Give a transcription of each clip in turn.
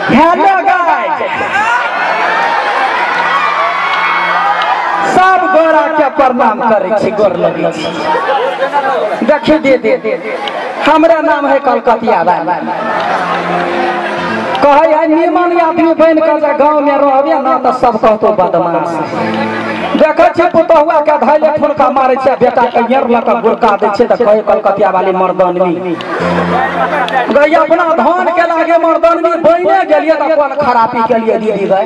Hello guys, सब गोरा के प्रणाम करै छी, गोर लगै छी। देखी दीदी, हमरा नाम है कलकतिया बाबा। कहै है निमन आदमी बनि कऽ जे गाँव में रहबे ना तऽ सब कहतो बदमाश। देखै छी पुतहुआ के धैले ठुनका मारै छै, बेटा के येर लऽ कऽ गुड़का दै छै तऽ कहै कलकतिया वाली मर्दानवी। गई अपना धान के लागे मर्दानवी बनिए गेलियै तऽ कोन खराबी केलियै दीदी गई?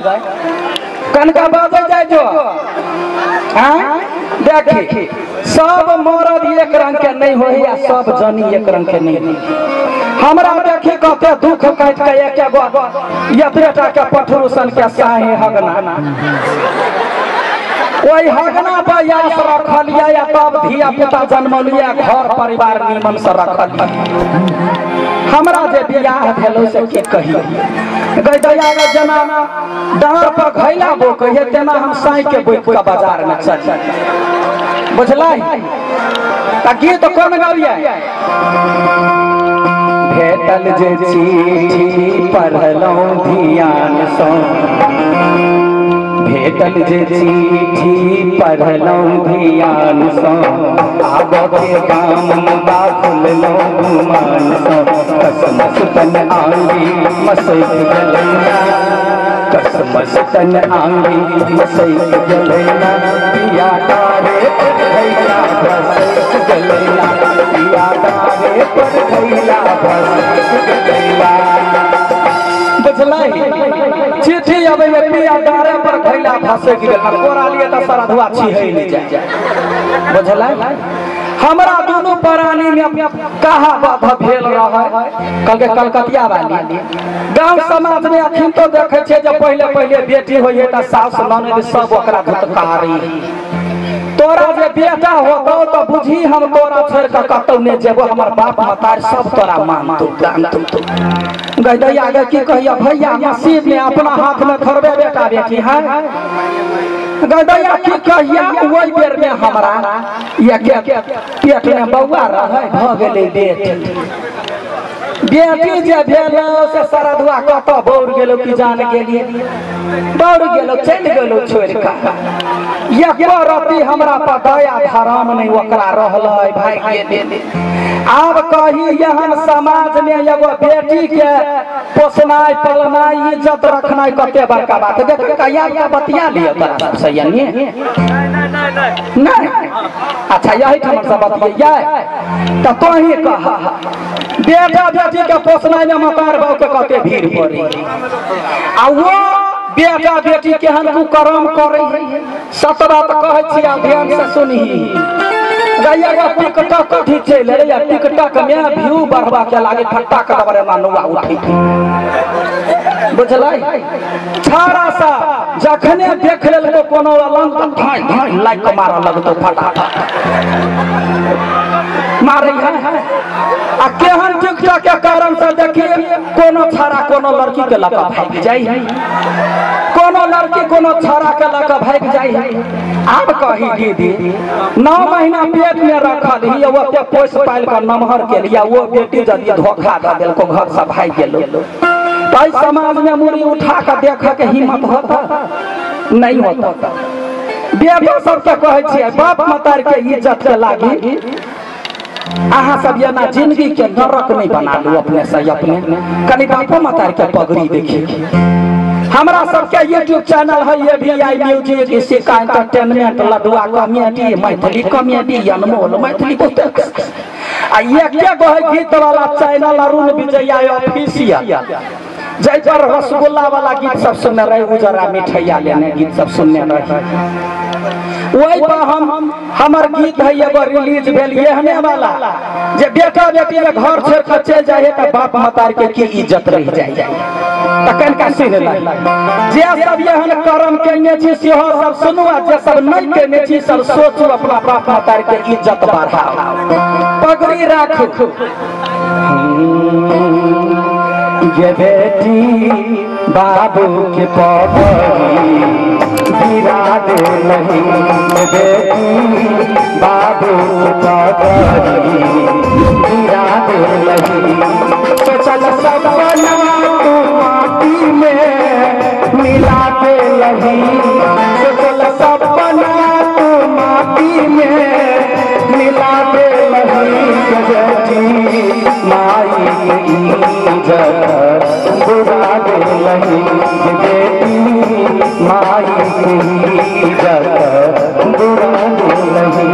कनका बाजै जाइ जो। देखी सब मरद एक रंग के नहीं होई आ सब जनी एक रंग के नहीं होई। हमरा देखी कते दुख काटि के एक एगो एतबे टा के पठरू सन के साहे हगना, ओहि हगना पर आस रखलियै आ तब धिया पुता जन्मलियै, घर परिवार निमन से रखलियै। हमरा जे बियाह भेलो से की कही गई दया गे, जेना डाँड़ पर घैला बोकै है तेना हम साई के बोक के बाजार में चल। बुझलै त गीत कोन गाबियै? भेटल जे चिट्ठी पढ़लहुँ ध्यान सँ, भेटल जे चिट्ठी पढ़लहुँ ध्यान सँ, आब के गाम मुदा खुललहुँ गुमान सँ। कसमस तन आंगी मसैक गेलैना, कसमस तन आंगी मसैक गेलैना, पिया डारे पर घैला भसैक गेलैना, पिया डारे पर घैला भसैक गेलैना। बुझलै चिट्ठी अबै में पिया डारे पर घैला भसैक गेलैना, कोरा लिए तऽ सरधुआ छिहै नहि जाय। बुझलै हमरा दुनू प्राणी में कहा बाध भेल रहै। कहलकै कलकतिया वाली गाँव समाज में अखन तो देखै छियै जे पहिले पहिले बेटी होइए तऽ सास ननद सब ओकरा धुतकारी। तोरा जे बेटा होतौ तऽ बुझी हम तोरा छोड़ि कऽ कतौ नहि जेबो, हमर बाप मतार सब तोरा मानतौ जानतौ। गई दैया गे की कहिया भैया, नसीब में अपना हाथ में थोड़बे बेटा बेटी है। गई दैया की कहिया, ओहि बेर में हमरा एक पेट में बौआ रहै, भऽ गेलै बेटी। बेटी जे भेल से सरधुआ कतऽ बौर गेलो की जान गेलियै, दौड़ गेलो चलि गेलो छोड़ि कऽ। एको रत्ती हमरा पर दया धर्म नहि ओकरा रहलै, भागि गेलै। आब कही एहन समाज में एगो बेटी के पोसनाइ पलनाइ इज्जत रखनाइ कते बड़का बात। देख कहिया बतिया लिअ तोरा सबसे यानी नहीं? अच्छा यही ठाम से बतियै तऽ तोही कह, बेटा बेटी के पोसनाइ में मतार बाप के कते भीड़ पड़ी आ वो बेटा बेटी केहन कुकर्म करै है। सत बात कहै छी, ध्यान से सुनही। गैया टिकटॉक अथी चलि एलै, टिकटॉक में व्यू बढ़बा के लागे फट्टा के दबरे नुआ उठै। बुझलै छाड़ा सा जखने देख लेलको कोनो अलंग तऽ धाइ धाइ लाइक मारऽ लगतौ, फटाफट मारै है। आ केहन टिकटॉक के कारण से देखी कोनो छाड़ा कोनो लड़की के लऽ कऽ भागि जाइ है, कोनो लड़की कोनो छाड़ा के लऽ कऽ भागि जाइ है। आब कही दीदी, 9 महीना पेट में रखल ही ओते पोसि पालि कऽ नमहर केलियै, वो बेटी यदि धोखा दऽ देलको घर से भागि गेलो तऽ समाज में मुड़ी उठा कऽ देखऽ के हिम्मत होता नहीं होता। बेटा सबके कहै छियै बाप मतार के इज्जत के लागी अहाँ सब एना जिंदगी के नरक नहीं बना लू अपने से अपने। कनी बापो मतार के पगड़ी देखी। हमरा सबके यूट्यूब चैनल है ये भी आई म्यूजिक, इसी का entertainment, Ladua comedy, Maithili comedy, Anmol Maithili बहुत आ एक एगो है गीत वाला चैनल अरुण विजया ऑफिशियल, जाहि पर रसगुल्ला वाला गीत सब सुनने रहे, उजरा मिठैया लेने गीत सब सुनने रहे। वही पर हम हमर गीत है एगो रिलीज भेल एहने वाला जे बेटा बेटी के घर छोड़ के चलि जाइ है तऽ बाप मतार के की इज्जत रहि जाइ। तऽ कनिका सुनि लै, जे सब एहन कर्म केने छी सेहो सब सुनू आ जे सब नहि केने छी सब सोचू अपना बाप मतार के इज्जत बढ़ाउ, पगड़ी राखू। ये बेटी बाबू के पगड़ी गिरा दे नहीं, ये बेटी बाबू के पगड़ी गिरा दे नहीं। तो चल सपना तू माटी देलही सोचल सपना तू माटी में मिला देलही बेटी माई के इज्जत डुबा देलही बेटी माई के इज्जत डुबा देलही।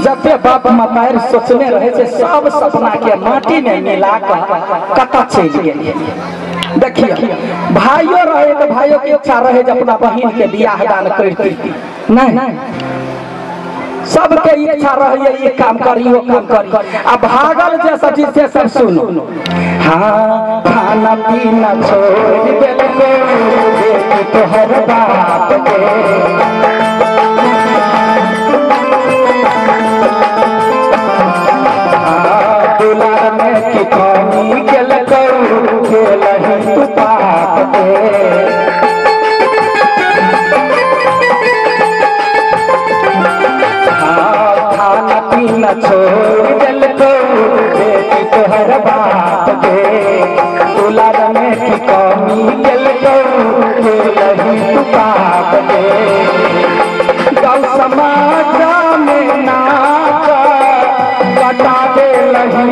जते बाप मतार सोचने रहे से सब सपना के माटी में मिला कर कत चलि गेल। देखिए भाइयों रहे तो भाइयों के इच्छा रहे जे अपना बहिन के बियाह दान करती, नहीं सबके इच्छा रहे ये काम करी वो काम करी। आ भागल जे सब चीज से सब सुनो, हाँ खाना पीना छोड़ देलको बेटी तोहर बाप के, दुलार में की कमी केलको केलही तू पाप के, खाना पीना छोड़ देलको बेटी तोहर बाप के, दुलार में की कमी केलको केलही तू पाप के, गाँव समाज में नाक कटा देलही,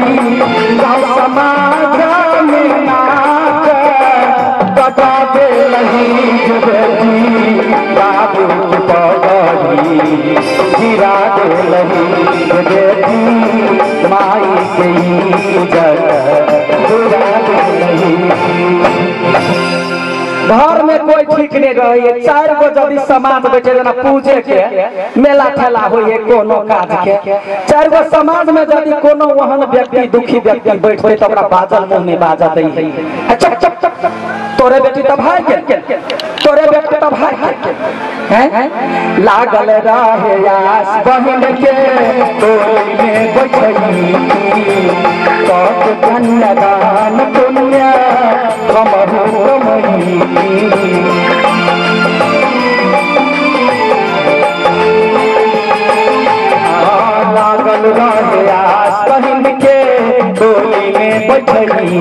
गाँव समाज में नाक कटा देलही बेटी बाबू के पगड़ी गिरा देलही बेटी माई के इज्जत डुबा देलही। घर में कोई ठीक नहीं रहे, चार गो यदि समाज बैठे जना पूजे के मेला ठेला होइए कोनो काज के, चार गो समाज में यदि कोनो ओहन व्यक्ति दुखी व्यक्ति बैठते तो ओकरा बाजल मुंह में बाजा दै है, चुप चुप चुप तोरे बेटी त भाग गेल, तोरे बेटी त भाग गेल, हैं लागल रहे आस बहिन के टोली में बैठई कत कन्यादान पुण्य हमहु कमई। लागल रहे आस बहिन के टोली में बैठई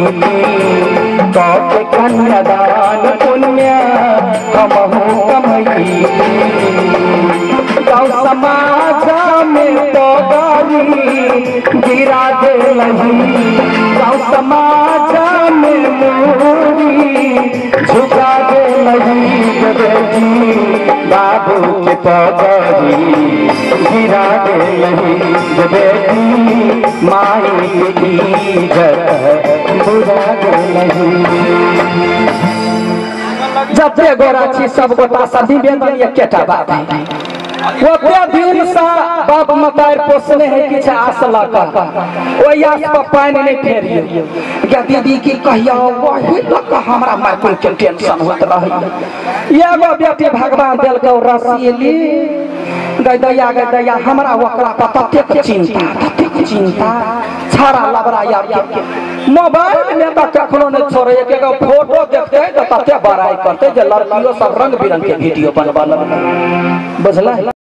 कत कन्यादान पुण्य हमहु कमई। गाँव समाज में तो गारी गिरा देलही, गाँव समाज में मूरी झुका देलही बेटी बाबू के पगड़ी गिरा देलही बेटी माई के इज्जत डुबा देलही। जते गोरा छी सब गोटा सँ निवेदन एकेटा बात है, ओते दिन से बाप मतार पोसने है किछु आस लऽ कऽ, ओहि आस पर पानि नहि फेरियौ। गे दीदी की कहियौ वही लऽ कऽ हमरा माइकुल के टेंशन होइत रहै। एगो बेटी भगवान देलकौ रसीली, गै दैया गै दैया हमरा ओकरा पर ततेक चिंता ततेक चिंता, छाड़ा लबड़ा यार के मोबाइल में तऽ कखनो नहि छोड़ै, एक एगो फोटो देखते तऽ तते बड़ाई करते जे लड़कियो सब रंग बिरंग के वीडियो बनबऽ लगलै, बुझलै।